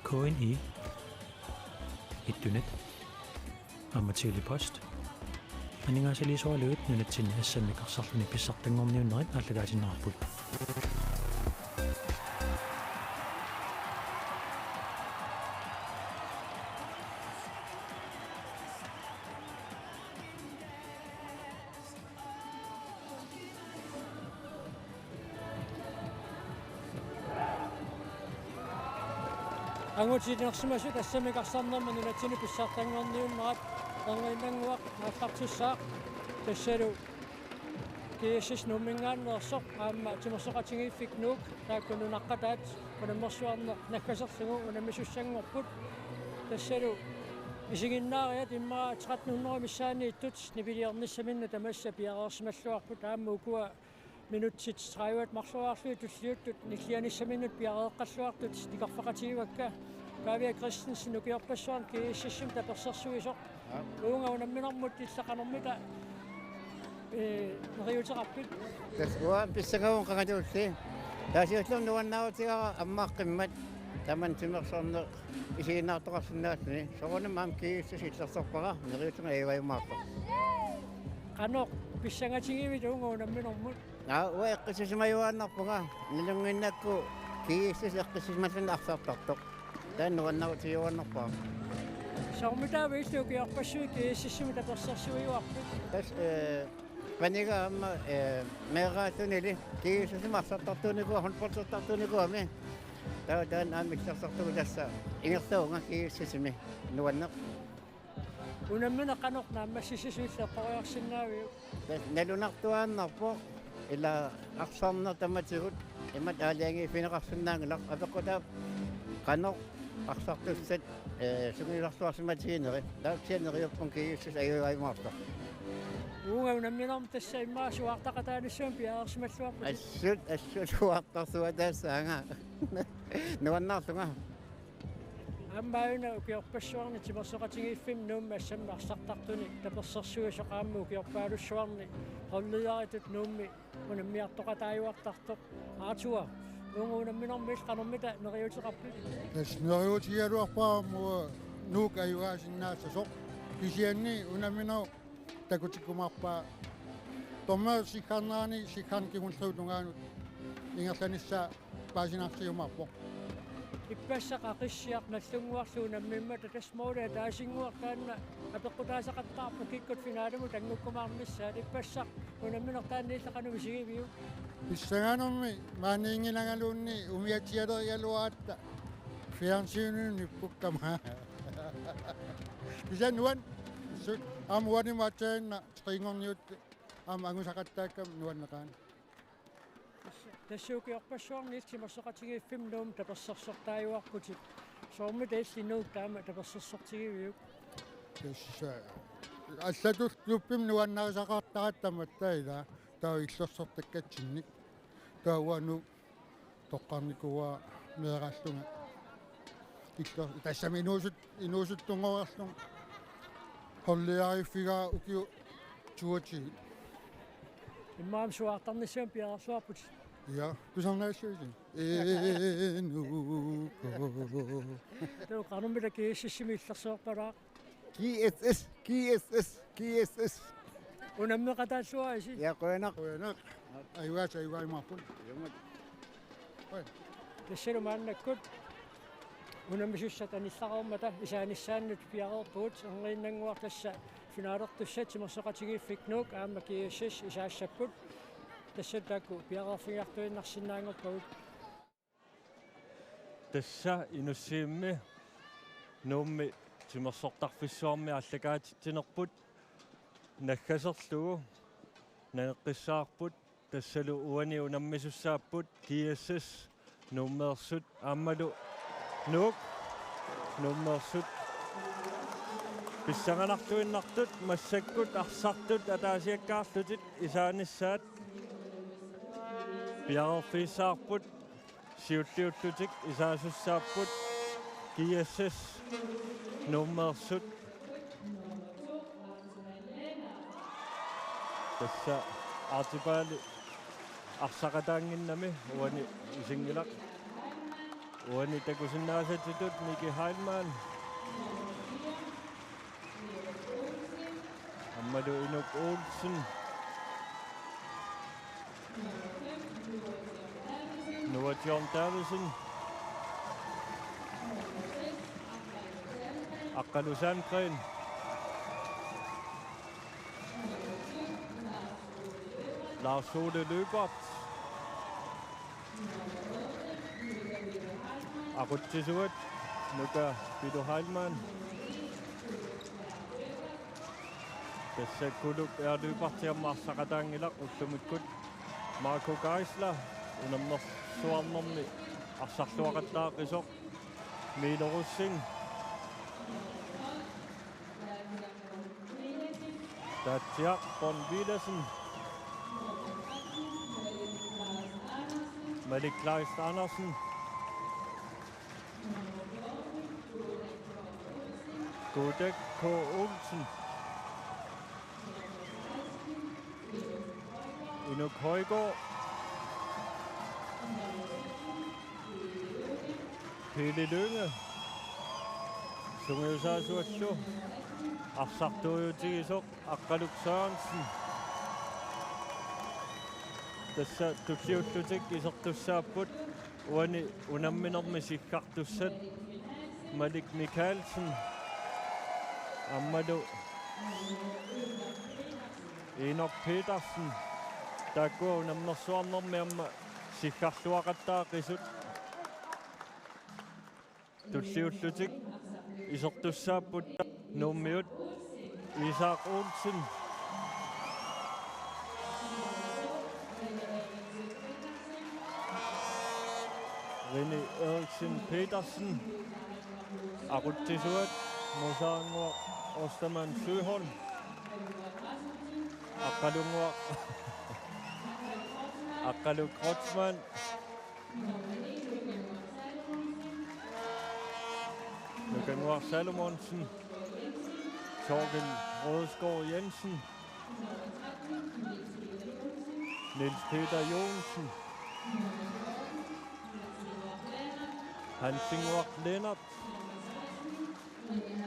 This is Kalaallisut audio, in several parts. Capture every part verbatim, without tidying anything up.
K N I, Ittunet, aamma Tele-Post aningaasaliisoralugit nunatsinni assammik arsarluni pissartanngorniunnerit aallakaatinneqarput. Angutiinnarsimasut assammik arsarnermi nunatsinni pissartanngorniunnerat erniinnannguaq aallartissaaq, tassalu G S S Nuumminngaanneersoq aamma timersoqatigiiffik Nuuk taakku nunaqqataat unammersuarneq naggaserlugu unammisussanngorput. Tassalu isiginnaariat immaqa tretten hundrede missaanniittut nipiliornissaminnut tamassa piareersimalluarput, aamma ukua minutsit tredive marloriarlugit tulliuttut nillianissaminnut piareeqqalluartut nikerfaqatigivakka. Pavia Christensen, ukiorpassuarni G S S-imi tapersersuisoq. Aap. Uunga unamminermut illit qanormita, ee, neriuuteqarpit? Tassa uanga pissangavunga qangalilluunniit. Taava siullermik nuannaarutigaara ammaqqimmat tamanna timersorneq isiginnaartoqarsinnaalluni. Soorunami aamma G S S illersorpara, neriuutinga ajugajumaartoq. Qanoq pissangatigivit uunga unamminermut? Naa, uanga eqqissisimajuaannarpunga, nalunnginnakku G S S eqqissisimalluni arsartartoq. Taanna nuannaarutigiuaannarpara. Soormitaava illit ukiorpassuit G S S-imi tapersersuiuarpit? Tassa, ee, paniga aamma, ee, meeraallunili G S S-imi arsartartuunikuugama, håndboldertartuunikuugami. Taava taanna aamma illersortugut tassa ingerlavunga G S S-imi, nuanneq. Unammineq qanoq naammassisisut illit eqqoriarsinnaaviuk? Tassa nalunartuaannarpoq, ila arsarneq tamatigut imatut aalajangiiffigineqarsinnaanngilaq, apeqqutaavoq qanoq arsartussat, ee, sungiusarluarsimatigineri. Taava kisianni neriuppunga G S S ajugajumaartoq. Uunga unamminermi tassa immaqa suaartaqataanissamut piareersimalluarputit. Assut, assut suaartarsuataassaanga. Nuannaarlunga. Aamma una ukiorpassuarni timersoqatigiiffimmi Nuummi assammik arsartartuni tapersersuisoq aamma ukiorpaalussuarni holdlederitut Nuummi unammiartoqataajuartartoq. Arthur, uunga unamminermi illit qanormita neriuuteqarpit? Tassa neriuutigigaluarpara aamma Nuuk ajugaasinnaassasoq. Kisianni unamminerup takutikkumaarpaa. Dommerip siggarnerani siggarneq kingulliup tungaanut ingerlanissaa paasinaarsiumaarpoq. Ippassaq Aqissiaq Nagdlunguarlu unammimmata, tassa måli ataasinnguaq taanna apeqqutaasaqattaarpoq kikkut finalemut angukkumaarnissaat. Ippassaq unammineq taanna illit qanoq misigiviuk? Pissanganermi maaniinngilagaluunniit umiatsialerigaluaratta fjernsynimi nippukkamma. Kisianni nuann-, su-, aamma uanimi aatsaannguaq treingorniuttut aamma angusaqattaakkami nuanneqaaq. Tassa ukiorpassuarni illit timersoqatigiiffimmi Nuummi tapersersortaajuarputit. Soormita illit Nuuk taama tapersersortigiviuk? Tassa allatut klubbimi nuannarisaqaartaratta tamatta, ila taava illersortakkatsinnik. Taava uanga Nuuk toqqarnikuuara meeraallunga. Illo-, tassami inuusut-, inuusuttunngoreerlunga. Holdlederiffigaara ukiut toogtyve. Immaqa suaartarnissamut piareersuarputit. Ja, tusarnaassuusi. Ee, Nuuk. Taava qanormita G S S-imi illersorpalaaq? G S S, G S S, G S S. Unammeqataalluarisi. Ja, qujanaq. Qujanaq. Ajugaassi, ajugaasimaarpugut. Ilumut. Qujan. Tassalu maannakkut unammisussat anillareermata isaanissaannut piareerpugut, erniinnannguaq tassa finalertussat timersoqatigiiffik Nuuk aamma G S S isaassapput. Tassa taakku piareerfigiartuinnarsinnaanngorpagut. Tassa Inussivimmi Nuummi timersortarfissuarmi aallakaatitsinerput naggaserlugu nangeqqissaarput, tassalu uani unammisussaapput G S S Nuummeersut aammalu Nuuk Nuummeersut. Pissanganartuinnartut massakkut arsartut ataasiakkaarlutik isaanissaat piareerfigissavarput. Siulliullutik isaasussaapput G S S Nuummeersut. Tassa Artipali arsaqataannginnami uani isinngilaq. Uani takusinnaasatitut Miki Heilmann. Aammalu Inuk Olsen. Noah John Davidsen. Aqqalu Sandgreen. Lars Ole Lyberth. Aqutsisuat Nuka Pilu Heilmann. Tassa Kuluk Air Lyberth aamma arsaqataanngilaq ullumikkut. Marco Geisler unammersuarnermi arsarluaqattaaqisoq. Milo Rosing. Tatja Born Villadsen. Malik Kleist Andersen. Kodak K. Olsen. Inuk Højgaard. Pele Lynge. Sungiusaasuallu. Arsartuujutigisoq Aqqaluk Sørensen. Tassa tulliullutik isertussaapput uani unamminermi siggartussat. Malik Mikaelsen. Aammalu Inuk Petersen. Taakkua unammersuarnermi aamma siggarluaqattaaqisut. Tulliullutik isertussaapput Nuummiut. Isak Olsen. Rene Eriksen Petersen. Aqutsisuat Musaannguaq Ostermann Søholm. Aqqalunnguaq. Aqqaluk Kreutzmann. Nukannguaq Salomonsen. Thorkild Rødskov Jensen. Niels Peter Joensen. Hansinnguaq Lennert.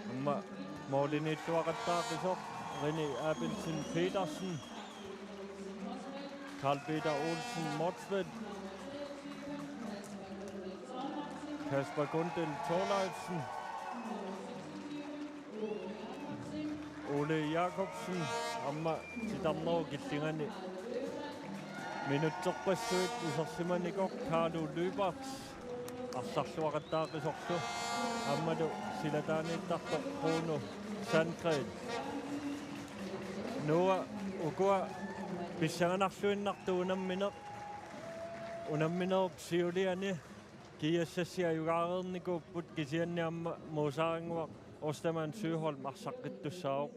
Aamma målimiittuaqattaaqisoq Rene Abelsen Petersen. Karl Peter Olsen Motzfeldt. Kasper Gundel Thorleifsen. Ole Jakobsen aamma titarnerup killingani minutserpassuit isersimanikoq Carlo Lyberth arsarluaqattaaqisorlu aammalu silataaniittartoq Bruno Sandgreen. Noah, ukua pissanganarluinnartut unammineq, unamminerup siuliani G S S-i ajugaareernikuupput kisianni aamma Musaannguaq Ostermann Søholm arsaqqittussaavoq.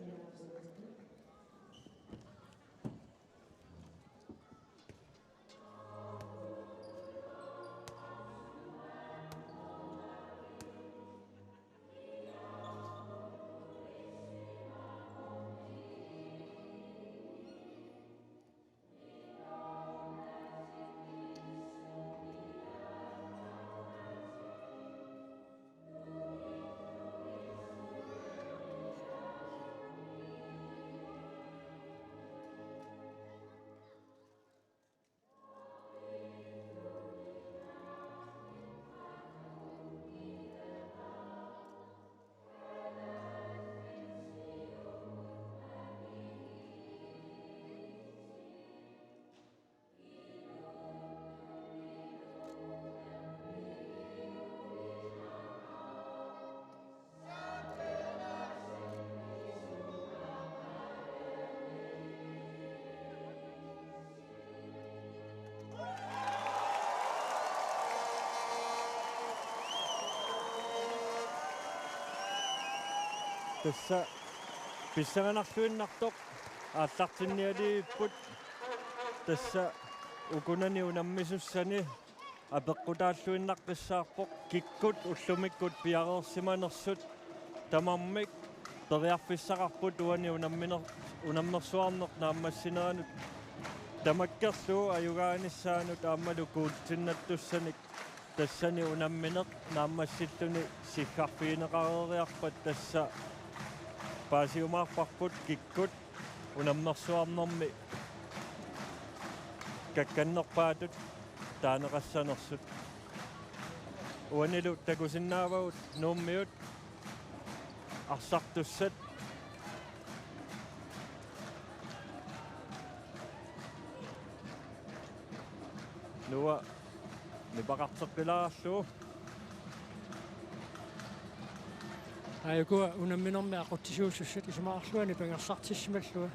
Tassa pissanganarluinnartoq aallartinnialiivipput. Tassa ukunani unammisussani apeqqutaalluinnaqqissaarpoq kikkut ullumikkut piareersimanersut tamarmik periarfissaqarput uani unamminer-, unammersuarneq naammassineranut tamakkerlugu ajugaanissaanut aammalu kuultinnattussanik tassani unammineq naammassilluni siggarfigineqareeriarpat tassa paasiumaarparput kikkut unammersuarnermi kakkannerpaatut taaneqassanersut. Uanilu takusinnaavagut Nuummiut arsartussat. Noah nipaqarteqqilaarlugu. Aajuku unamminermi aqutsisuusussat isumaqarlunga nipangersartissimallunga.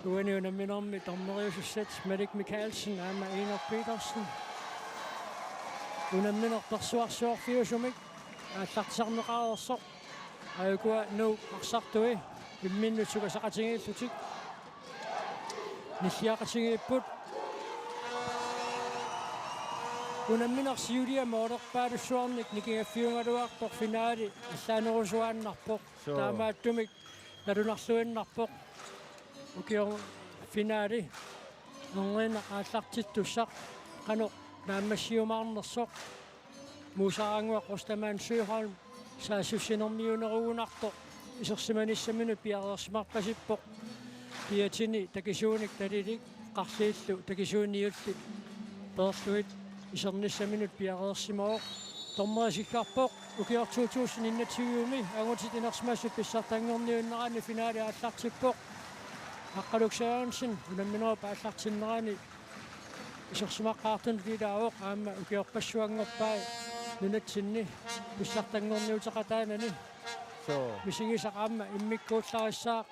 Uani unamminermi dommeriusussat Malik Mikaelsen aamma Enok Petersen. Unammineq persuarsiorfiusumik aallartisarneqareersoq. Aajuku Nuuk arsartui imminnut sukaseqatigiillutik nilliaqatigiipput. Unammineq siuliani målerpaalussuarnik nikigaffiugaluartoq finaali allaanerusuaannarpoq. Suu. Taamaattumik nalunarluinnarpoq ukioq finaali. Erniinnaq aallartittussaq qanoq naammassiumaarnersoq. Muusarannguaq Ostermann Søholm saassussinermiunerugunartoq isersimanissaminut piareersimarpasippoq. Piatini takisuunik talilik qarliillu takisuuniulli peerlugit isernissaminut piareersimavoq. Dommeri siggarpoq. Ukioq to tusind enogtyve-mi angutit inersimasut pissartanngorniunneranni finaali aallartippoq. Aqqaluk Sørensen unamminerup aallartinnerani isersimaqqaartunut ilaavoq aamma ukiorpassuanngorpai nunatsinni pissartanngorniuteqataanani. Suu. Misigisaq aamma immikkuullarissaaq.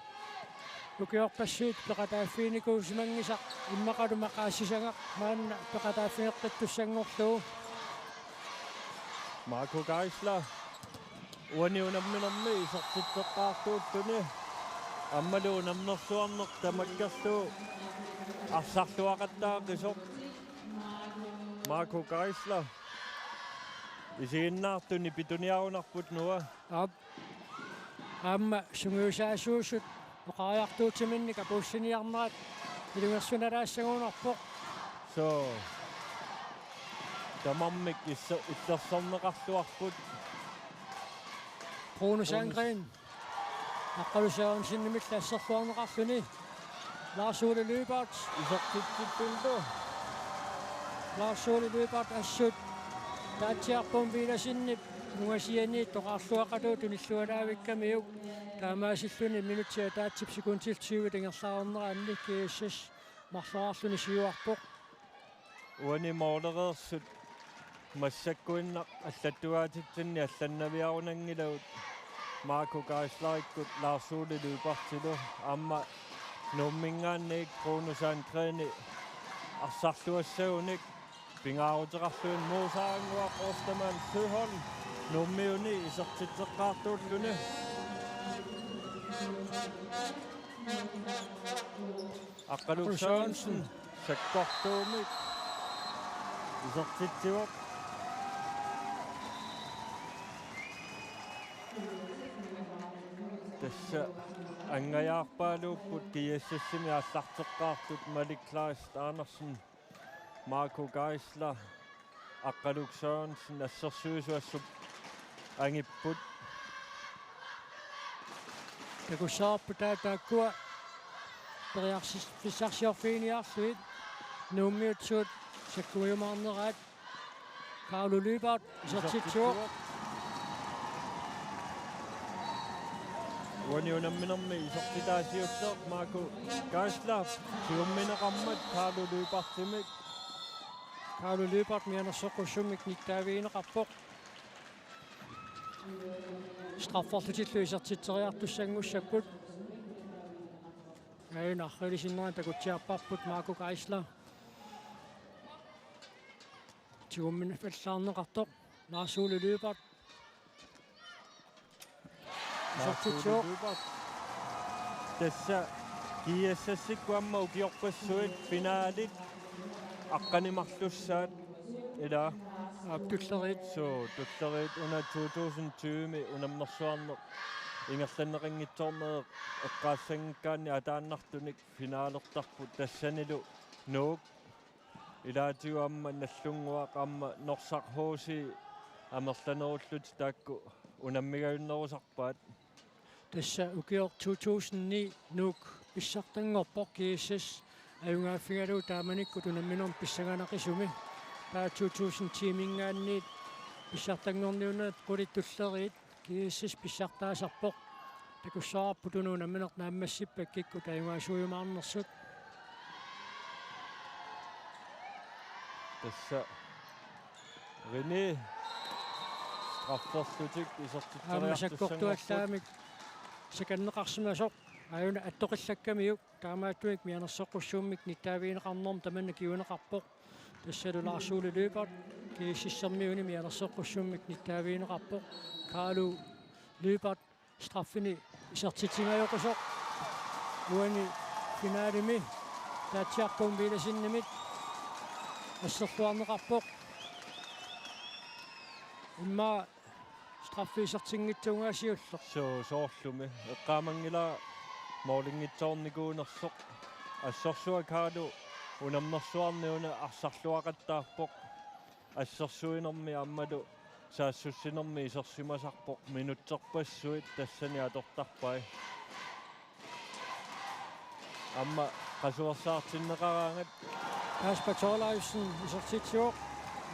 Ukiorpassuit peqataaffiginikuusimanngisaq immaqalu maqaasisagaq maanna peqataaffigeqqittussanngorlugu. Marco Geisler uani unamminermi isertitseqqaartuulluni aammalu unammersuarneq tamakkerlugu arsarluaqattaaqisoq. Marco Geisler isiginnaartuni pituniarunarput, Noah. Aap. Aamma sungiusaasuusut oqariartuutiminnik apuussiniarnerat ilungersunalaassagunarpoq. Suu. Tamarmik issa-, illersorneqarluarput. Bruno Sandgreen. Aqqaluk Sørensenimillu asserluarneqarluni. Lars Ole Lyberth. Isertitsittunlu. Lars Ole Lyberth assut. Taatsiarpum Villasenip ungasianiit toqaarluaqaluup tunillualaavikkamiuk. Taamaasilluni minutsit ataatsip sekundillu tyve ingerlareerneranni G S S marloriarluni siuarpoq. Uani målereersut massakkuinnaq allattugaatitsinni allannaviarunanngilagut Marco Geislerikkut Lars Ole Lyberthilu aamma Nuumminngaanniit Bruno Sandgreni arsarluassagunik pingaaruteqarluni Muusarannguaq Ostermann Søholm Nuummiuni isertitseqqaartuulluni. Aqqaluk Aqqaluk Sørensen. Sørensen sakkortuumik isertitsivoq. Tassa angajaarpaaluupput G S S-imi aallarteqqaartut Malik Kleist Andersen, Marco Geisler, Aqqaluk Sørensen assersuisut assut angipput. Takussavarput taava taakkua periarsis-, pissarsiorfiginiarlugit Nuummiut suut sakkuujumaarneraat. Carlo Lyberth isertitsivoq. Isertitsivoq. Uani unamminermi isertitaa siulleq Marco Geisler tigummineqarmat Carlo Lyberthimik. Carlo Lyberth mianersoqqussummik nittaavigineqarpoq. Strafferlutillu isertitseriartussanngussapput. Aajuna arriilisinnera takutsiarparput Marco Geisler. Tigummineqartoq Lars Ole Lyberth. Lars Ole isertitsivoq. Lyberth. Tassa G S S-ikkut aamma ukiorpassuit finaalit aqqaneq-marlussaat, ilaa? Aap, tulleriit. Suu, tulleriit una to tusind tyve-mi unammersuarneq ingerlanneqanngitsoorneq eqqaassanngikkaanni ataannartunik finaalertarput, tassanilu Nuuk Ilaatigut aamma Nagdlunguaq aamma Norsaq H C amerlanerullutik taakku unammigajunnerusarpaat. Tassa ukioq to tusind ni Nuuk pissartanngorpoq, G S S ajugaaffigalugu taamanikkut unamminermi pissanganaqisumi. Taava to tusind ti-minngaanniit pissartanngorniunnerit qulit tulleriit G S S pissartaasarpoq. Takussavarput una unammineq naammassippat kikkut ajugaasuujumaarnersut. Tassa Rene strafferlutik isertitseriartussanngorput. Aamma sakkortuallaamik sakanneqarsimasoq aajuna attoqillakkamiuk, taamaattumik mianersoqqussummik nittaavigineqarnermut tamanna kinguneqarpoq. Tassalu Lars Ole Lyberth, G S S-ermiuni mianersoqqussummik nittaavigineqarpoq. Carlo Lyberth straffini isertitsigajoqisoq. Uani finalimi Taatsiarput Villasenimit asserluarneqarpoq. Immaqa straffi isertinngitsuugaa siulleq. Suu, soorlumi. Eqqaamanngilara moolinngitsoornikuunersoq. Assorsuaq Carlo unammersuarni una arsarluaqattaarpoq. Assersuinermi aammalu saassussinermi isersimasarpoq, minutserpassuit tassani atortarpai. Aamma qasuersaartinneqaraangat. Kasper Thorleifsen isertitsivoq.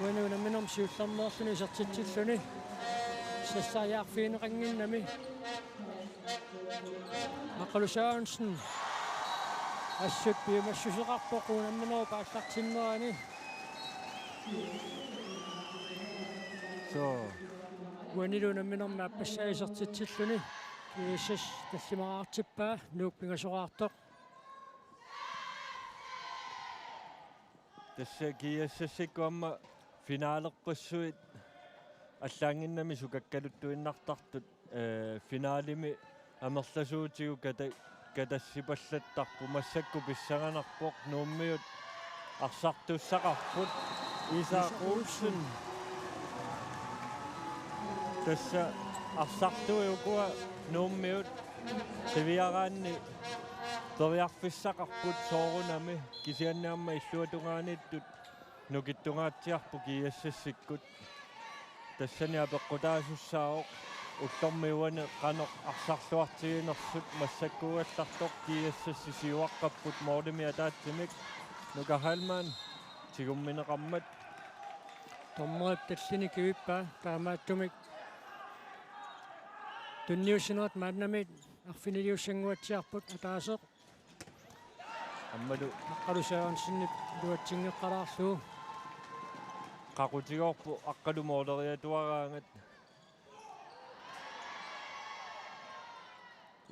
Uani unamminermi siullermeerluni isertitsilluni. Sassariarfigineqannginnami. Aqqalu Sørensen. Assut piumassuseqarpoq unamminerup aallartinnerani. Suu. Uanilu unamminermi aappassaa isertitsilluni. G S S tallimaraartippaa, Nuuk pingasoraartoq. Tassa G S S-ikkut aamma finalerpassuit allaannginnami sukakkaluttuinnartartut, eh, finalimi amerlasuutigut kata-, katassipallattarput, massakkut pissanganarpoq, Nuummiut arsartussaqarput. Isak Olsen. Tassa arsartui ukua Nuummiut qiviaraanni periarfissaqarput soorunami, kisianni aamma illuatungaaniittut nukittungaatsiarput G S S-ikkut. Tassani apeqqutaasussaavoq ullormi uani qanoq arsarluartiginersut, massakkuugallartoq G S S-i siuaqqapput målimi ataatsimik Nuka Heilmann tigummineqarmat. Dommerip tallini kivippaa, taamaattumik tunniussinerit maannamiit arfiniliussannguatsiarput ataaseq. Aammalu Aqqalu Sørensenip iluatsinngeqqalaarlugu. Qaqutigoorpoq Aqqalu måleriatuaraangat.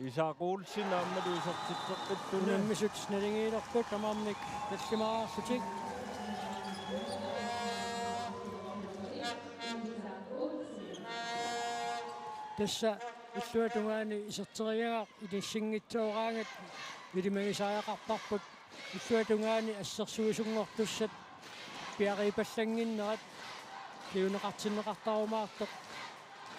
Isak Olsen aammalu isertitseqqittuni. Unammisut naligiilerput tamarmik tallimaraarlutik. Tassa illuatungaani iserterigagaq inissinngitsooraangat ilimagisariaqarparput. Illuatungaani assersuisunngortussat piariipallannginnerat kinguneqartinneqartarumaartoq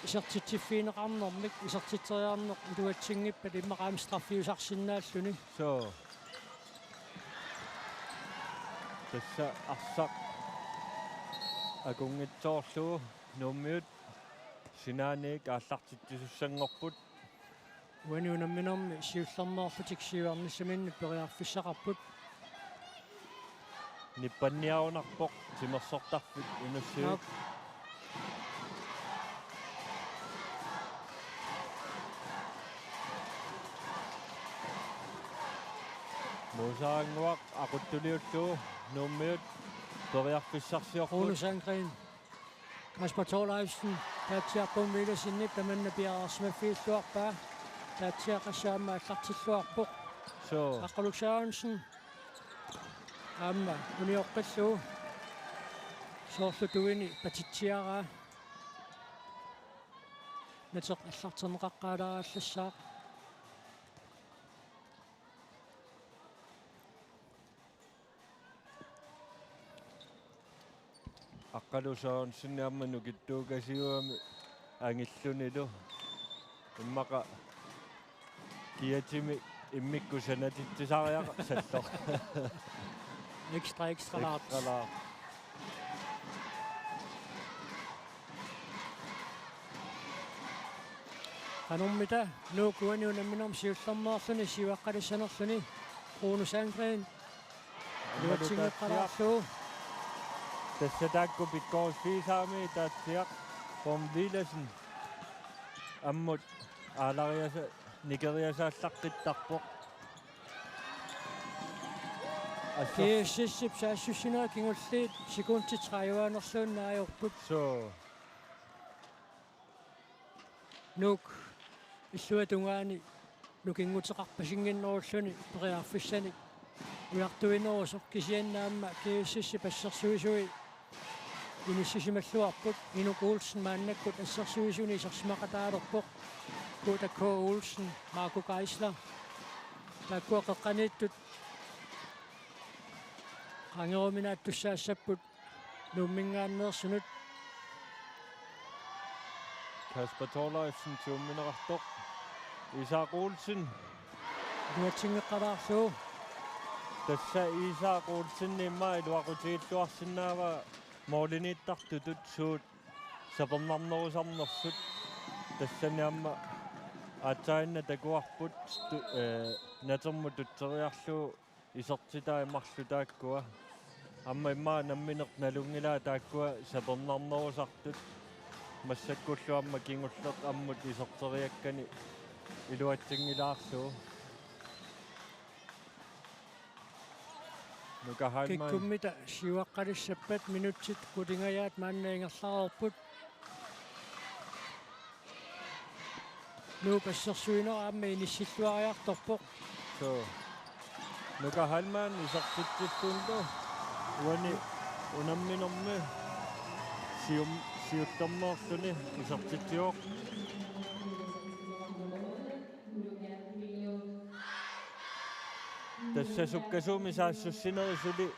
isertitsiffigineqarnermik, isertitseriarneq iluatsinngippat immaqa aamma straffiusarsinnaalluni. Suu. Tassa arsaq akunngitsoorlugu Nuummiut sinaaniit aallartitsisussanngorput. Uani unamminermi siullermeerlutik siuarnissaminnut periarfissaqarput. Nippanniarunarpoq timersortarfik Inussivik. Naak. Muusarannguaq aquttuliullugu Nuummiut periarfissarsiorput. Rune Sandgreen. Kasper Thorleifsen, Taatsiarput Villasenip tamanna piareersimaffigilluarpaa. Taatsiaq assut aamma aallartilluarpoq. Suu. Aqqaluk Sørensen. Aamma unioqqillugu. Soorlu tuini patitsiaraa. Nateq allarterneqaqqaalaarallassaaq. Aqqalu Sørensen aamma nukittuukasiugami angillunilu. Immaqa kiatimi immikkut sanatitsisariaqarsallugu. Ekstra, ekstra large. Ekstra large. Qanormita Nuuk uani unamminermi siullermeerluni siuaqqalissanerluni Bruno Sandgreen iluatsinngikkaluarlugu. Tassa taakku pikkoriffigisaramik Taatsiaq Vom Villadsen ammut aalariasa- nikeriasaallaqqittarpoq. Assut. GSS-ip saassussinerit kingulliit sekundit tredive-nerluunniit ajorput. Suu. Nuuk illuatungaani nukinguteqarpasinnginnerulluni periarfissanik ujartuinerusoq, kisianni aamma GSS-ip assersuisui inissisimalluarput. Inuk Olsen maannakkut assersuisuni isersimaqataalerpoq. Kuuta K. Olsen, Marco Geisler. Taakkua qeqqaniittut qangeruminaattussaassapput Nuumminngaanneersunut. Kasper Thorleifsen tigummineqartoq. Isak Olsen. Iluatsinngeqqalaarlugu. Tassa Isak Olsen immaqa iluaqutigilluarsinnaavaa mooliniittartutut suut sapernarnerusarnersut. Tassani aamma aatsaannaq takuarput tu-, eh, natermut tutseriarlugu isertitai marluk taakkua. Aamma immaqa nammineq nalunngilaa taakkua sapernarnerusartut. Massakkullu aamma kingulleq ammut iserteriakkani iluatsinngilaarlugu. Nuka Heilmann. Kikkummita siuaqqalissappat minutsit qulingajaat maanna ingerlareerput. Nuup assersuinera aamma inissilluariartorpoq. Suu. Nuka Heilmann isertitsilluni uani unamminermi sium-, siullermeerluni isertitsivoq. Tassa sukkasuumik saassussinerit suli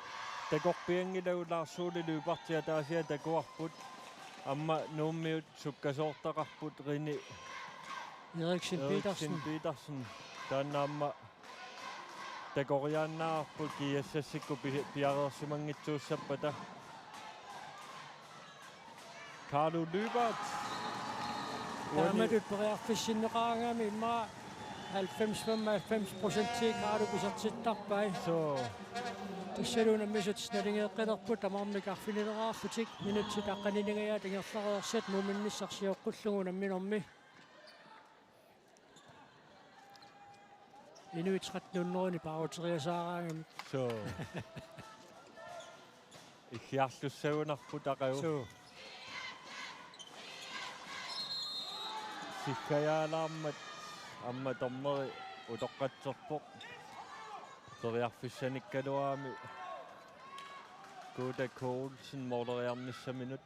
takorpianngilagut, Lars Ole Lyberth ataaseq takuarput. Aamma Nuummiut sukkasoortaqarput, Rene Eriksen Petersen. Petersen. Taanna aamma takoriaannarput GSS-ikkut pi-, piareersimanngitsuussappata. Carlo Lyberth. Uani Taamatut periarfissinneqaraangami immaqa halvfems femoghalvfems procent Carlo isertittarpai. Suu. Tassalu unammisut naligeeqqilerput tamarmik arfinileraarlutik, minutsit aqqanilingajaat ingerlareersat Nuumminnissaq sioqqullugu unamminermi. Inuit tretten hundrede-nik pauteriasaaraangamik. Suu. Iggiarlussagunarput aqagu. Suu. Sikkajaalaarmat aamma dommeri utoqqatserpoq. Periarfissanikkaluarami Kuuta K. Olsen mooleriarnissaminut.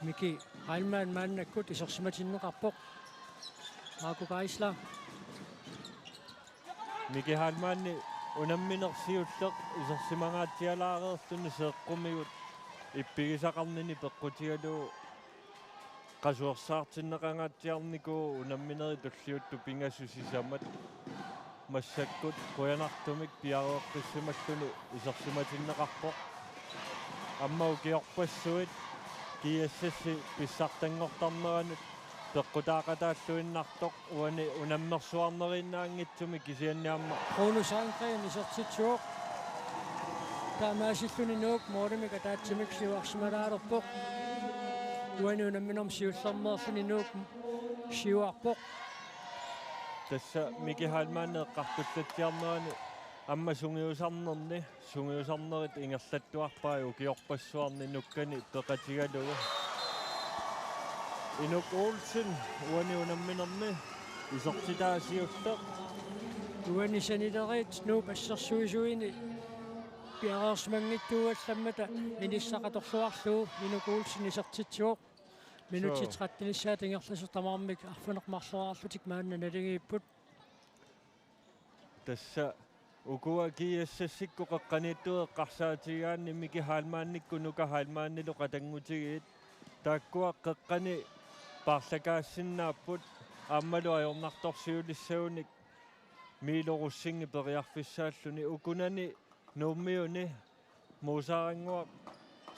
Miki Heilmann maannakkut isersimatinneqarpoq. Marco Geisler. Miki Heilmanni unammineq siulleq isersimangaatsialaareerluni seeqqumigut ippigisaqarnini peqqutigalugu qasuersaartinneqangaatsiarnikuuvoq unamminerit tulliuttut pingasut sisamat. Massakkut qujanartumik piareeqqissimalluni isersimatinneqarpoq. Aamma ukiorpassuit GSS-i pissartanngortarneranut peqqutaaqataalluinnartoq uani unammersuarneriinnaanngitsumik, kisianni aamma Bruno Sandgreen isertitsivoq. Taamaasilluni Nuuk moolimik ataatsimik siuarsimalaalerpoq. Uani unamminermi siullermeerluni Nuuk siuarpoq. Tassa Miki Heilmann eqqartullatsiarnerani aamma sungiusarnerni, sungiusarnerit ingerlattuarpai ukiorpassuarni nukkani peqatigalugu. Inuk Olsen uani unamminermi isertitaa siulleq. Uani sanileriit Nuup assersuisuini piareersimanngitsuugallammata inissaqatorluarlugu Inuk Olsen isertitsivoq. Minutsit Suu. trettenissaat ingerlasut tamarmik arfineq-marloraarlutik maanna naligiipput. Tassa ukua GSS-ikkut qeqqaniittut eqqarsaatigigaanni Miki Heilmannikkut Nuka Heilmannilu qatanngutigiit, taakkua qeqqani paarlakaasinnaapput aammalu ajornartorsiulissagunik Miilu Rosing periarfissaalluni ukunani Nuummiuni Muusarannguaq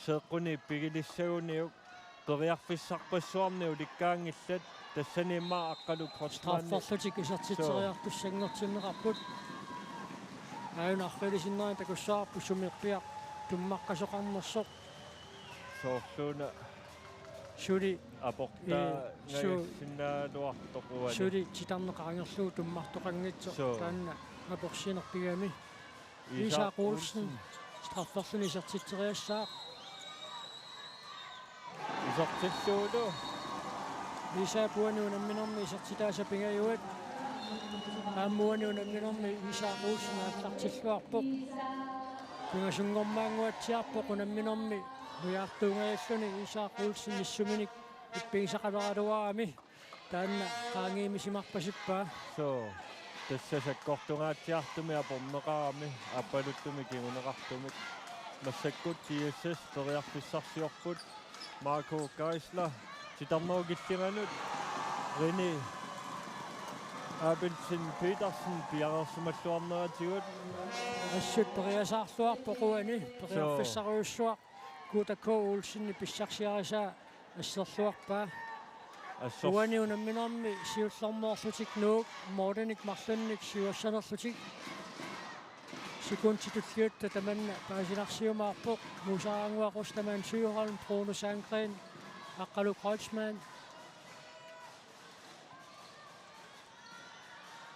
seeqquni pigilissaguniuk periarfissarpassuarni ulikkaanngillat, tassani immaqa Aqqalu Kreutzmann. Strafferlutik isertitseriartussanngortinneqarput. Aajuna arfilisinnerani takussavarput sumiippiaq tummaqqasoqarnersoq. Soorluuna suli aportaa, ee, su-, ngajassinnaaluartoq uani. Suli titarneq qaangerlugu tummartoqanngitsoq. Suu. Taanna aporsinerpigami. Isak Isak Olsen. Olsen. Strafferluni isertitseriassaaq. Isertillugulu. Isak uani unamminermi isertitaasa pingajuat. Aamma uani unamminermi Isak Olsen aallartilluarpoq. Pingasunngormaannguatsiarpoq unamminermi nujaartuungajalluni Isak Olsen issuminik ippigisaqaleraluarami. Taanna qaangiimisimarpasippaa. Suu, tassa sakkortungaatsiartumik aporneqarami, aappaluttumik kinguneqartumik. Massakkut G S S periarfissarsiorput. Marco Geisler titarnerup killinganut. René Abelsen Petersen piareersimalluarneratigut. Assut periasaarluarpoq uani, suu, periarfissarujussuaq. Kuuta K. Olsenip pissarsiarisaa asserluarpaa. Assers- Uani unamminermi siullermeerlutik Nuuk målinik marlunnik siuassanerlutik. Sekundit tulliuttut tamanna paasinarsiumaarpoq. Muusarannguaq, Ostermann Søholm, Bruno Sandgreen, Aqqalu Kreutzmann.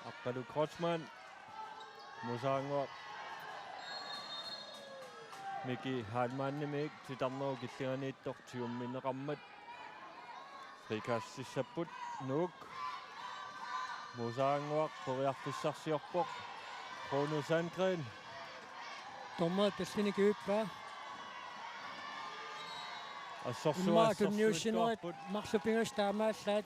Aqqalu Kreutzmann, Muusarannguaq, Miki Heilmannimik titarnerup killinganiittoq tigummineqarmat. Frikastissapput Nuuk. Muusarannguaq periarfissarsiorpoq. Bruno Sandgreen. Dommerip tallinik kivippaa. Assorsuaq. Immaqa tunniussinerit assorsuuttuarput. Marluk pingasut taamaallaat.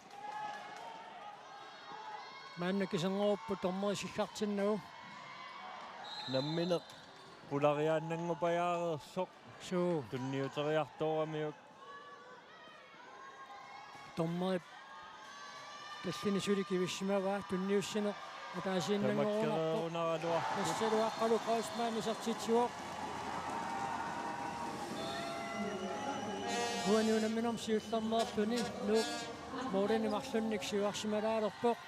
Maanna kisernerupput dommeri sikkartinnagu. Nammineq pulariaannanngupajaareersoq. Suu. Tunniuteriartooramiuk. Dommerip tallinik suli kivissimavaa, tunniussineq ataasiinnanngorumaarpoq. Tamakkereerunaraluarpoq. Tassalu Aqqalu Kreutzmann isertitsivoq. Uani unamminermi siullermeerluni Nuuk målinik marlunnik siuarsimalaalerpoq.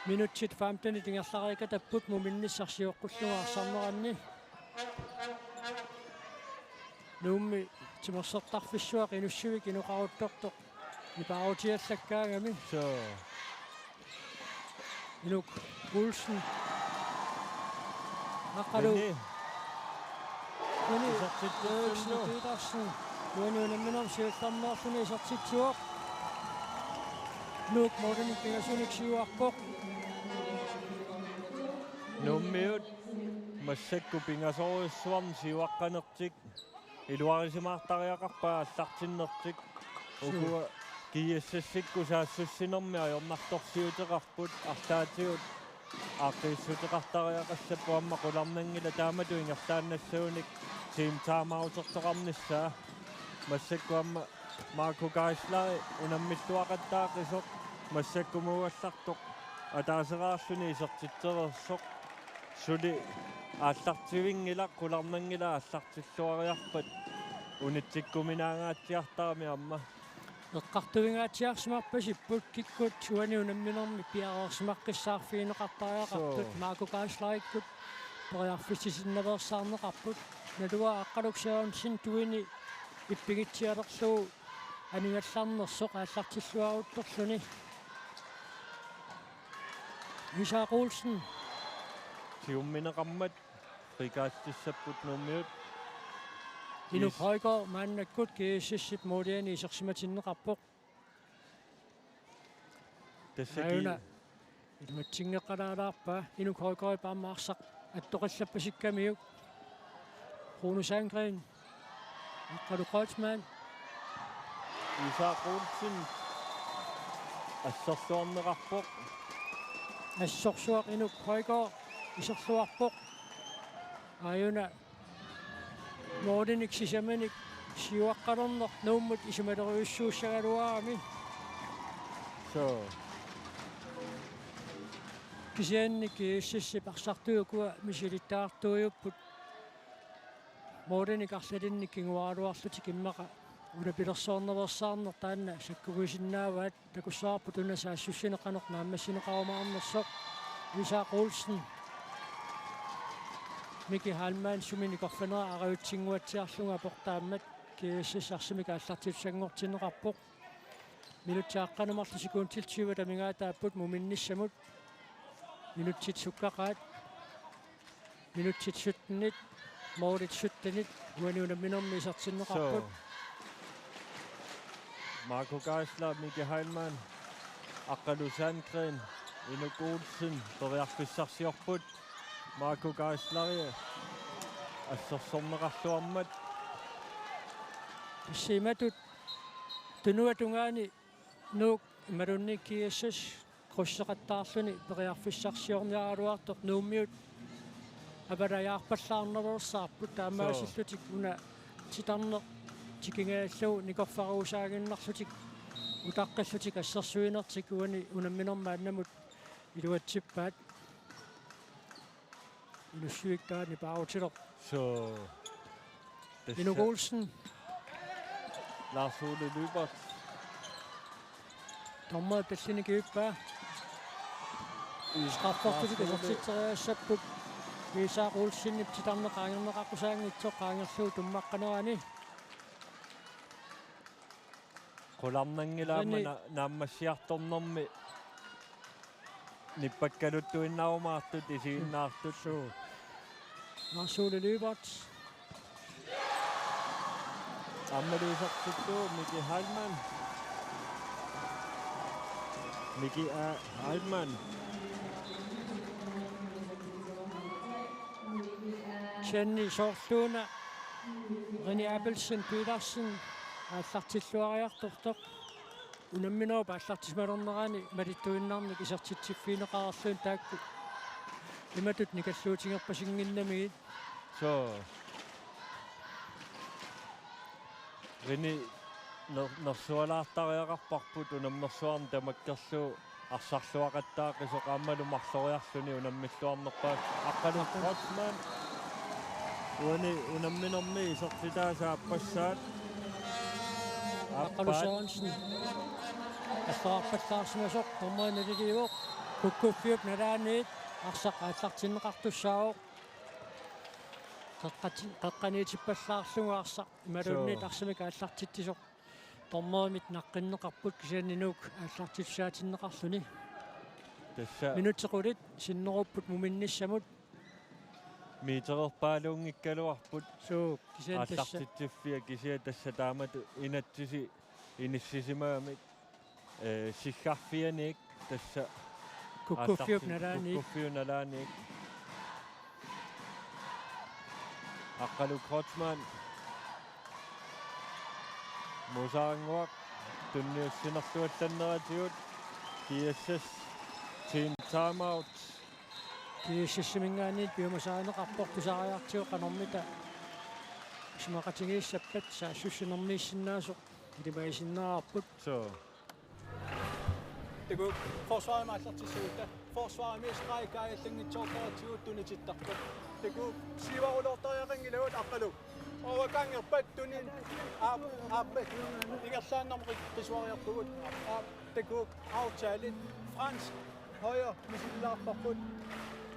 Minutsit femtenit ingerlareerikatapput muminnissaq sioqqullugu arsarneranni. Nuummi timersortarfissuaq Inussivik inoqaruttortoq nipaarutiallakkaangami. Suu. Inuk Olsen. Aqqalu. René. René Isertittussanngorlugu. Eriksen Petersen. Uani unamminermi siullermeerluni isertitsivoq. Nuuk målinik pingasunik siuarpoq. Nuummiut massakkut pingasorujussuarnik siuaqqanertik iluarisimaartariaqarpaat aallartinnertik. Suu. Ukua G S S-ikkut saassussinermi ajornartorsiuteqarput, arlaatigut aaqqiissuteqartariaqassapput, aamma qularnanngilaq taamatut ingerlaannassagunik team timeoutertoqarnissaa. Massakkut aamma Marco Geisler unammilluaqattaaqisoq, massakkumuugallartoq ataaseraarluni isertitsereersoq. Suli aallartivinngilaq, qularnanngilaq aallartilluariarpat unitsikkuminaangaatsiartarami aamma. Eqqartuvingaatsiarsimarpasipput kikkut uani unamminermi piareersimaqqissaarfigineqartariaqartut. Suu. Marco Geislerikkut periarfissisinnaveersaarneqarput. Naluara Aqqaluk Sørensen tuini ippigitsialerlugu anigallarnersoq aallartilluaruttorluni. Isak Olsen. Tigummineqarmat frikastissapput Nuummiut. Inuk Is- Højgaard maannakkut G S S-ip måliani isersimatinneqarpoq. Tassalu. Aajuna iluatsinngikkaluarpaa, Inuk Højgaardip aamma arsaq attoqillappasikkamiuk. Bruno Sandgreen. Aqqalu Kreutzmann. Isak Olsen. Assorsuarneqarpoq. Assorsuaq Inuk Højgaard iserluarpoq. Aajuna målinik sisamanik siuaqqalerneq Nuummut isumalerujussuussagaluarami. Suu. Kisianni GSS-ip arsartuukkua misilittagartuujupput. Målinik arlalinnik kinguaaraluarlutik immaqa ulapilersornerusaarneq taanna sakkugisinnaavaat. Takussavarput una saassussineq qanoq naammassineqarumaarnersoq. Isak Olsen. Miki Heilmann sumi nikorfanera arajutsinnguatsiarlugu aportaammat GSS arsamik aallartittussanngortinneqarpoq. Minutsit aqqaneq-marluk sekundit tyve amigaataapput muminnissamut. Minutsit sukkaqaat. Minutsit syttenit, målit syttenit, uani unamminermi isertinneqarput. So. Marco Geisler, Miki Heilmann, Aqqalu Sandgren, Inuk Olsen, periarfissarsiorput. Marco Geisler, assersorneqarluarmat. Tassa imatut tunuata tungaani Nuuk imaluunniit GSS krydseqattaarluni periarfissarsiorniaraluartoq Nuummiut avalajaarpallaarnerussaarput taamaasillutik una titarneq tikingajallugu nikorfarusaaginnarlutik utaqqillutik assersuinertik uani unamminermi maannamut iluatsippaat. Inussivik taanna paarutileq. So. Inuk Olsen. Lars Ole Lyberth. Dommeri tallini kivippaa. Straffertilik Lars Ole. Isertitseriassapput. Isak Olsenip titarneq qaangerneqaqqusaanngitsoq qaangerlugu tummaqqanerani. Qularnanngilaq aamma Rene. Na-, naammassiartornermi nippakkaluttuinnarumaartut isiginnaartut. Suu. Lars Ole Lyberth. Aammalu isertittoq Miki Heilmann. Miki A. Heilmann. Kisianni soorluuna Rene Abelsen Petersen aallartilluariartortoq. Unamminerup aallartisimalernerani malittuinnarnik isertitsiffigineqarluni taakku imatut nikalluutigerpasinnginnamigit. So. Rene ner-, nersualaartariaqarparput unammersuarneq tamakkerlugu arsarluaqattaaqqisoq aammalu marloriarluni unammilluarnerpaaq. Aqqalu Kreutzmann. Uani unamminermi isertitaasa aappassaat. Aqqalu Aappaat. Sørensen. Assaarpallaarsimasoq dommeri naliliivoq. Kukkuffiup nalaaniit arsaq aallartinneqartussaavoq. Qeqqati-, qeqqaniitippallaarlugu arsaq imaluunniit Suu. Arsamik aallartitsisoq. Dommerimit naqqinneqarput kisianni Nuuk aallartitsisaatinneqarluni. Tassa. Minutsit qulit sinnerupput muminnissamut. Metererpaaluunngikkaluarput. Suu, kisianni tassa. Aallartitsiffia kisianni tassa taamatut inatsisi inissisimagamik. Eh, siggarfianiik tassa. Kukkuffiup aallarti-, nalaaniit. Kukkuffiup nalaaniit. Aqqalu Kreutzmann. Musaannguaq tunniussinerluallanneratigut GSS team timeout. GSS-iminngaanniit piumasarineqarpoq tusariartigu qanormita isumaqatigiissappat saassussinermiissinnaasoq ilimagisinnaarput. Suu. Takuuk, forsvarimi aallartissagutta. Forsvarimi stregi kaajallanngitsoortaratsigu tunitittarput. Takuuk, siuaruloortariaqanngilagut Aqqalu. Overgangerpat tunin aap-, aappat. Ingerlaannarmut qi-, qisuariarpugut. Aap, takuuk, aftale. Fransk, højre, misililaarparput.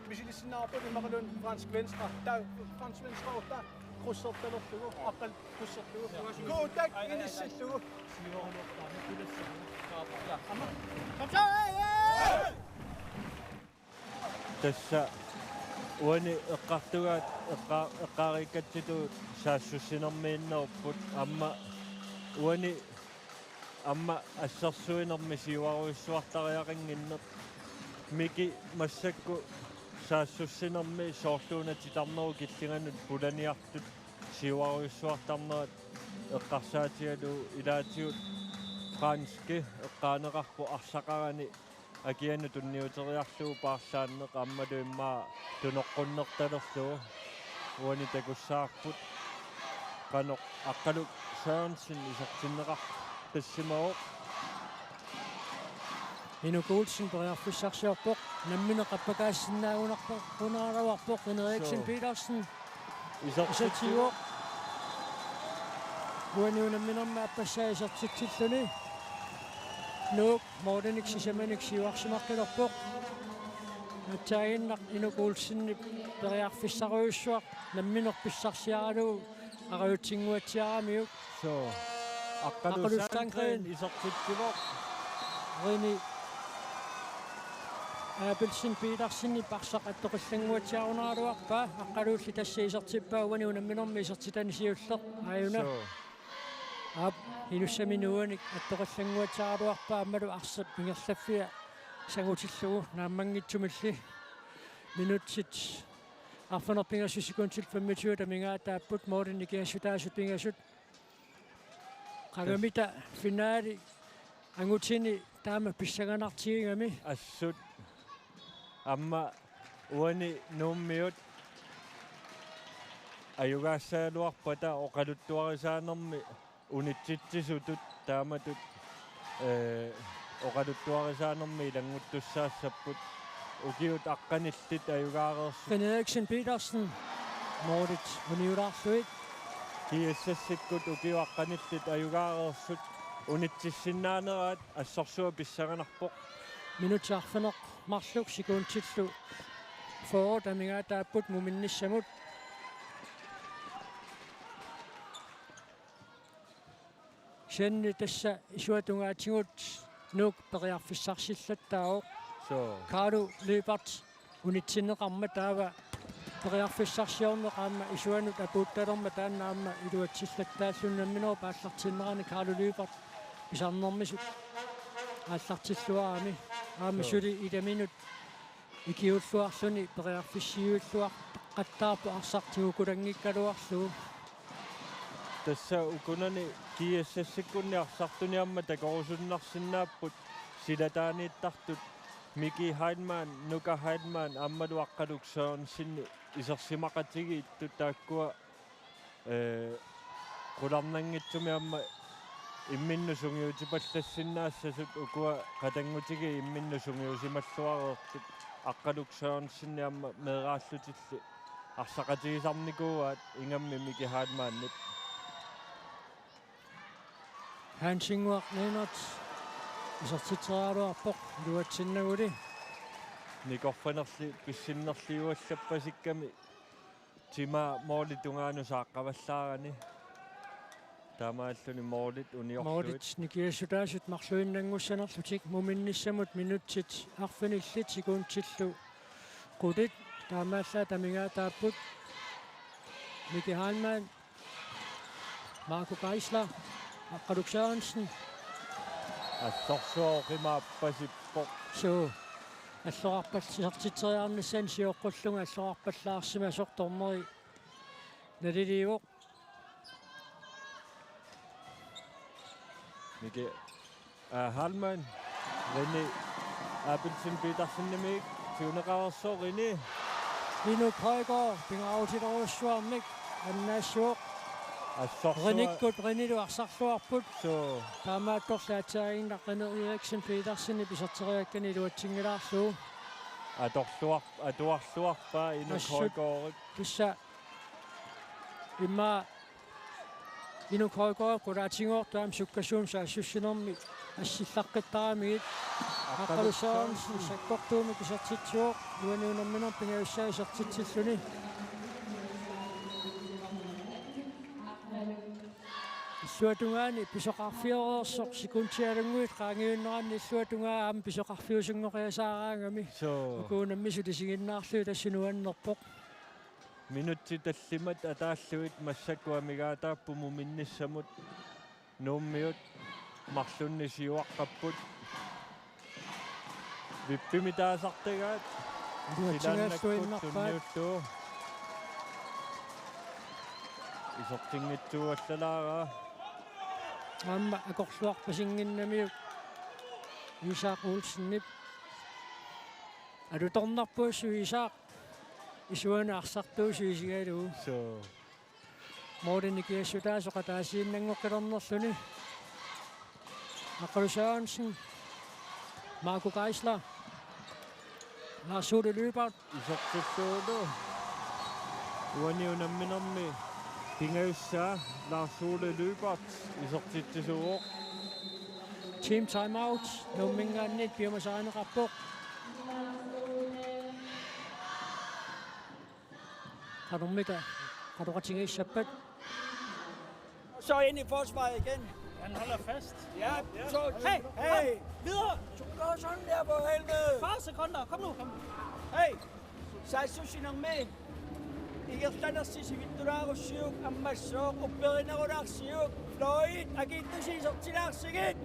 Misilissinnaavarput immaqaluunniit fransk venstre. Taava fransk venstre orta. Krydsertalerlugu, Aqqalu krydserlugu. Kuutak inissillugu. Tassa uani eqqartugaat eqqa-, eqqariikkatsitut saassussinermiinnerupput aamma uani aamma assersuinermi siuarujussuartariaqannginneq. Miki massakkut saassussinermi soorluuna titarnerup killinganut pulaniartut siuarujussuartarnerat eqqarsaatigalugu ilaatigut franski eqqaaneqarpoq arsaqarani akianut tunniuteriarlugu paarlaanneq aammalu immaqa tunoqqunnertalerlugu uani takussavarput qanoq Aqqalu Sørensen isertinneqartissimavoq. Inuk Olsen periarfissarsiorpoq, nammineq qappakaasinnaagunarpoq, qunaraluarpoq, René Eriksen Suu. Petersen. Isertitsivoq. Isertitsivoq. Uani unamminermi aappassaa isertitsilluni. Nuuk målinik sisamanik siuarsimaqqilerpoq. Atsaaginnaq Inuk Olsenip periarfissarujussuaq nammineq pissarsiaralugu arajutsinnguatsiaramiuk. Suu. Aqqaluk Aqqaluk Sandgreen Sandgreen. Isertitsivoq. René Abelsen Petersenip arsaq attoqillannguatsiarunaraluarpaa, Aqqaluulli tassa isertippaa uani unamminermi isertitani siulleq aajuna. Suu. Aap, inussaminik uanik attoqillannguatsiaraluarpaa aammalu arsap ingerlaffia sangutillugu naammanngitsumilli. Minutsit arfineq-pingasut sekundit femogtyve amigaataapput, målit nikingassutaasut pingasut. Qangamita finale angutini taama pissanganartigigami. Assut. Aamma uani Nuummiut ajugaassagaluarpata oqaluttuarisaanermi unitsitsisutut taamatut, ee, oqaluttuarisaanermi ilannguttussaassapput. Ukiut aqqanillit ajugaareersut. René Eriksen Petersen. Målit uniulaarlugit. GSS-ikkut ukiut aqqanillit ajugaareersut unitsissinnaanerat assorsuaq pissanganarpoq. Minutsit arfineq-marluk sekundillu fyrre amigaataapput muminnissamut. Kisianni tassa isuata tungaatigut Nuuk periarfissarsillattaavoq. Suu. Carlo Lyberth unitsinneqarmat taava periarfissarsiorneq aamma isuanut apuuttalermat taanna aamma iluatsillattaalluni, nammineq aallartinnerani Carlo Lyberth pisarnermisut aallartilluarami. Aamma Suu. Suli ilaminut ikiulluarluni periarfissiuilluartaqattaarpoq arsaq tigukulanngikkaluarlugu. Tassa ukunani GSS-ikkunni arsartuni aamma takorusunnarsinnaapput silataaniittartut Miki Heilmann, Nuka Heilmann aammalu Aqqaluk Sørensen isersimaqatigiittut, taakkua, ee, qularnanngitsumik aamma imminnut sungiutipallassinnaasasut, ukua qatanngutigiit imminnut sungiusimalluareertut. Aqqaluk Sørensen aamma meeraallutilli arsaqatigisarnikuuaat ingammik Miki Heilmannip. Hansingua Lennert isertitseriaraluarpoq iluatsinnaguli. Nikorfanerli pissinnerliuallappasikkamik timaa målip tungaanut saaqqavallaarani. Taamaalluni målit uniorlugit. Målit nikingassutaasut marluinnanngussanerlutik muminnissamut, minutsit arfinillit sekundillu qulit. Taamaallaat amigaataapput. Miki Heilmann, Marco Geisler, Aqqaluk Sørensen. Assorsuaq oqimaappasippoq. Suu. Alloqarpallat isertitseriarnissani sioqqullunga alloqarpallaarsimasoq, dommeri naliliivoq. Miki, aa, Heilmann, René Abelsen Petersenimit tiguneqareersoq René. Inuk Højgaard pingaarutilerujussuarmik annaassivoq. Assorsuaq. Renikkut Renilu arsarluarput. Suu. Taamaattorli atsaaginnaq René Eriksen Petersenip iserteriakkani iluatsinngilaarlugu. Atorluar-, atuarluarpaa Inuk Assut. Højgaardip. Tassa immaqa Inuk Højgaard qulaatigoortoq aamma sukkasuumik saassussinermi assillaqqittaramiuk. Aqqaluk Sørensen sakkortuumik isertitsivoq, uani unamminermi pingajussaa isertitsilluni. Illuatungaani pisoqarfioreersoq, sekundialunnguit qaangiunneranni illuatungaa aamma pisoqarfiusunngoqiasaaraangami. Suu. Uku unammisut isiginnaarlugit tassa nuannerpoq. Minutsit tallimat ataallugit massakkut amigaataapput muminnissamut. Nuummiut marlunnik siuaqqapput. Vippimik taasartagaat. Iluatsinngilluinnarpaat. Silaannakkut tunniullugu. Isertinngitsuugallalaaraa. Aamma akorluarpasinnginnamiuk Isak Olsenip. Alutornarpoq assut Isak. Isuanut arsartuusoq isigalugu. Suu. Målinik ikiassutaasoq ataasiinnanngoqqilernerluni. Aqqaluk Sørensen. Marco Geisler. Lars Ole Lyberth. Isertillugu. Uani unamminermi pingajussaa Lars Ole Lyberth isertitsisuuvoq. Team timeout. Nuumminngaanniit piumasarineqarpoq. Qanormita qanoqatigiissappat? Så ind i forsvaret igen. Han holder fast. Ja, så hey, hey, videre. Du gør sådan der for helvede. Fyrre sekunder, kom nu. Hey, saassussinermi. Ingerlanersi sivittulaarussiuk, ammassooq upperinerulaarsiuk. Floyd, akiittusi isertilaarsigit.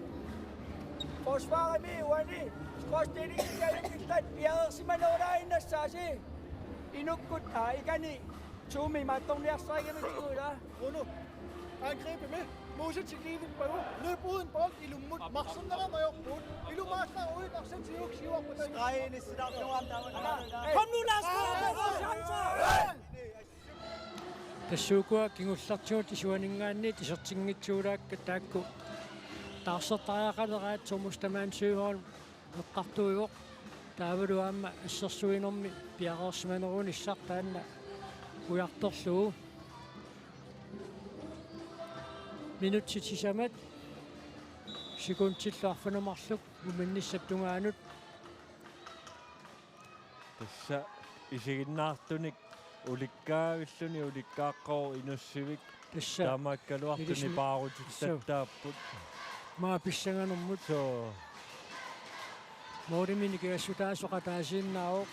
Forsvarimi uani. Skorstenikkut ajunngillat piareersimanerulaaginnassaasi. Inukkut, aa, ikani Tumi mattorniarsarigamik tiguila. Bruno. Angribimi. Muusut sikiivippagu. Løb uden bold ilummut. Marserneq ajorpugut. Ilumaassaaq uitarsan siuk siuarput. Stregen i sidarluam taavana. Kom nu, Lars! Kom nu, Lars! Tassa ukua kingullertigut isuaninngaanniit isertinngitsuulaakka taakku. Taarsertariaqaleraat Thomas Taman Søholm eqqartuivoq. Taavalu aamma assersuinermi piareersimanerunissaq taanna ujartorlugu. Minutsit sisamat sekundillu arfineq-marluk muminnissap tungaanut. Tassa isiginnaartunik ulikkaavilluni ulikkaaqqooq Inussivik. Tassa taamaakkaluarluni ilisimi paarutittattaapput. Maa pissanganermut. Soo. Moorimi nikingassutaasoq ataasiinnaavoq.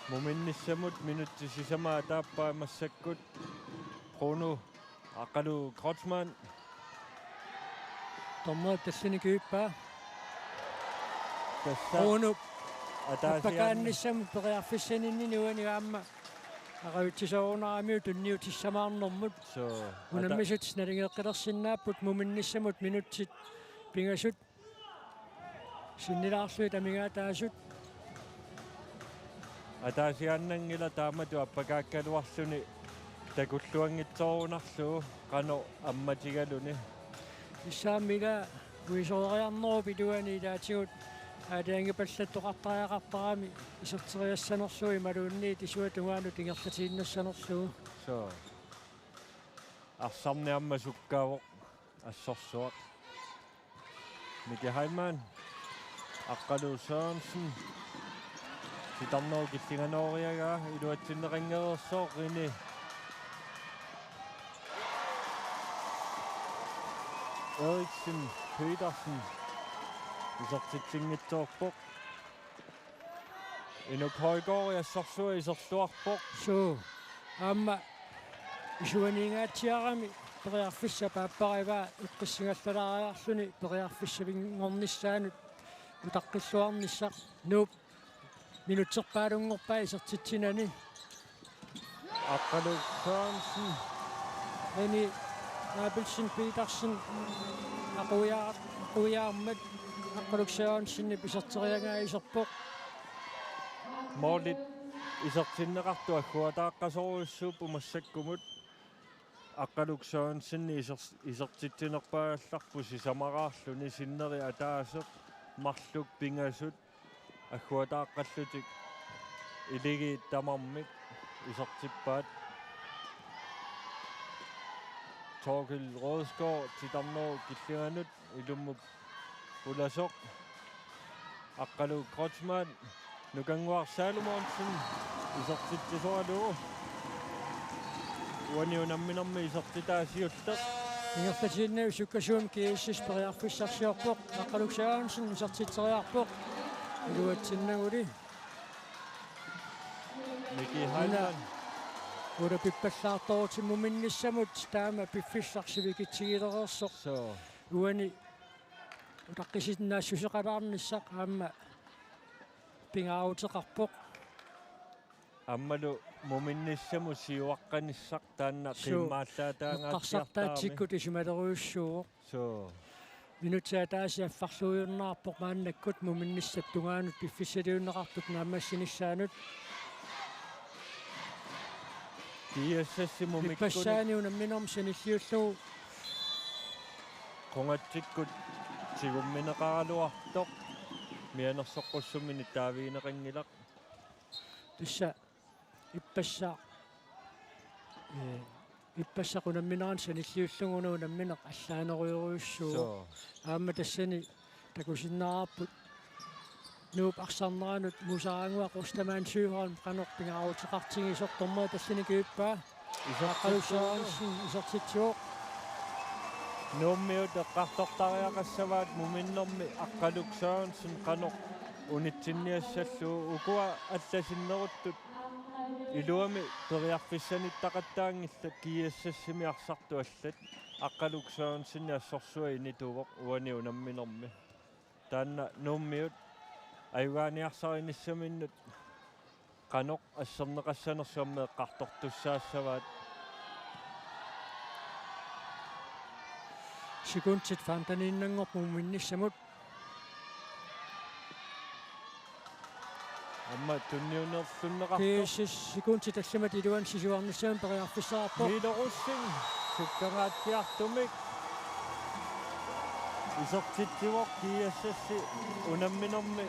Muminnissamut minutsit sisamat ataappai massakkut. Bruno Aqqalu Kreutzmann. Dommerit tallini kivippaa. Tassa Uunuk ataasiaanna appakaannissamut periarfissaninni uani aamma aqagutsisoorunaramiuk tunniutissamaarnermut. Soo, ata- Unammisut naligeqqilersinnaapput muminnissamut minutsit pingasut. Sinnilaarlugit amigaataasut. Ataasiaannanngilaq taamatut appakaakkaluarluni takulluanngitsoorunarlugu qanoq ammatigaluni. Issaammi ila uisoreriarnerup iluani ilaatigut aalajangiipallattoqartariaqartarami iserteriassanerlugu imaluunniit isuata tungaanut ingerlatiinnassanerlugu. Soo. Arsarneq aamma sukkavoq assorsuaq. Miki Heilmann. Aqqalu Sørensen. Titarnerup killinganooriagaa iluatsinneqanngereersoq Rene Eriksen Petersen. Isertitsinngitsoorpoq. Inuk Højgaard assorsuaq iserluarpoq. Suu. Aamma isuaniingaatsiarami periarfissaq paapparivaa eqqissingallalaariarluni periarfissavinngornissaanut utaqqilluarnissaq. Nuup minutserpaalunngorpaa isertitsinani. Aqqaluk Sørensen. Eni Abelsen Petersen aquiar-, aquiarmat Aqqaluk Sørensenip iserteriagaa iserpoq. Målit isertinneqartut agguataaqqasorujussuupput massakkumut. Aqqaluk Sørensen iser-, isertitsinerpaagallarpoq sisamaraarluni sinneri ataaseq marluk pingasut agguataaqqallutik iligiit tamarmik isertippaat. Torkild Rødskov titarnerup killinganut ilummut pulasoq. Aqqaluk Kreutzmann, Nukannguaq Salomonsen isertitsisoralugu. Uani unamminermi isertitaa siulleq. Ingerlatiinnaq sukkasuumik G S S periarfissarsiorpoq. Aqqaluk Sørensen isertitseriarpoq. Iluatsinnaguli. Miki Heilmann. Una pippallaartorutsimuminnissamut taama piffissaq sivikitsigilereersoq. Soo. Uani utaqqisinnaassuseqalaarnissaq aamma pingaaruteqarpoq. Aammalu muminnissamut siuaqqanissaq taanna. Suu. Qiimmallaataangatsiartarami. Eqqarsartaatsikkut isumalerujussuuvoq. Suu. Minutsit ataaseq affarluiunnaarpoq maannakkut muminnissap tungaanut piffissaliunneqartut naammassinissaanut. G S S-i mumikkuni. Pippassaani unamminermi sanilliullugu. Qungatsikkut Tigummineqaraluartoq mianersoqqussummini taavigineqanngilaq. Tassa ippassaq, ee, ippassaq unammineranut sanilliullugu una unammineq allaanerujorujussuuvoq. Soo. Aamma tassani takusinnaavarput Nuup arsarneranut Musaanguaq Ostermann Søholm qanoq pingaaruteqartigisoq, dommeri tallini kivippaa. Isertitsivoq. Aqqaluk Sørensen isertitsivoq. Nuummiut eqqartortariaqassavaat muminnermi Aqqaluk Sørensen qanoq unitsinniassallugu. Ukua allasinneruttut iluamik periarfissanittaqattaanngillat, G S S-imi arsartut allat. Aqqaluk Sørensen assorsuaq inituvoq uani unamminermi. Taanna Nuummiut ajugaaniarsarinissaminut qanoq asserneqassanersoq aamma eqqartortussaassavaat. Sekundit femteniinnanngorput muminnissamut. Aamma tunniunnerlunneqartoq. G S S sekundit tallimat iluanni sisuarnissamut periarfissaqarpoq. Milo Rosing sukkangaatsiartumik isertitsivoq G S S-i unamminermi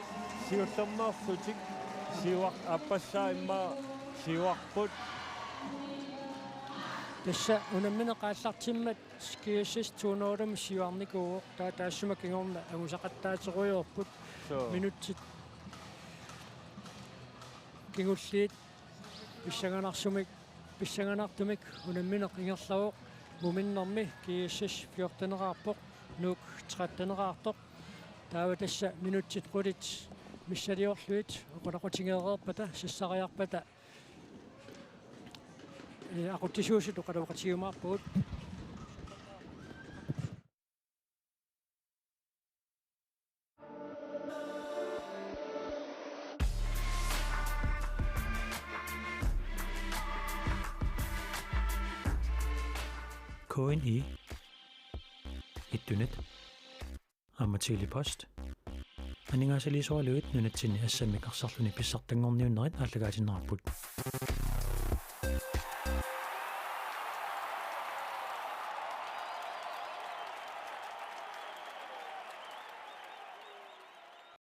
siullermeerlutik. Siuar-, aappassaa immaqa siuarput. Tassa unammineq aallartimmat G S S to nul-imi siuarnikuuvoq, taava taassuma kingorna angusaqattaaterujoorput. Soo. Minutsit kingulliit pissanganartumik, pissanganartumik unammineq ingerlavoq, muminnermi G S S fjorteneqarpoq, Nuuk tretteneqartoq. Taava tassa minutsit qulit missiliorlugit oqaloqatigeereerpata, sassariarpata, ee, aqutsisuusut oqaloqatigiumaarpagut. K N I, Ittunet, aamma Tele-Post aningaasaliisoralugit nunatsinni assammik arsarluni pissartanngorniunnerit aallakaatinneqarput.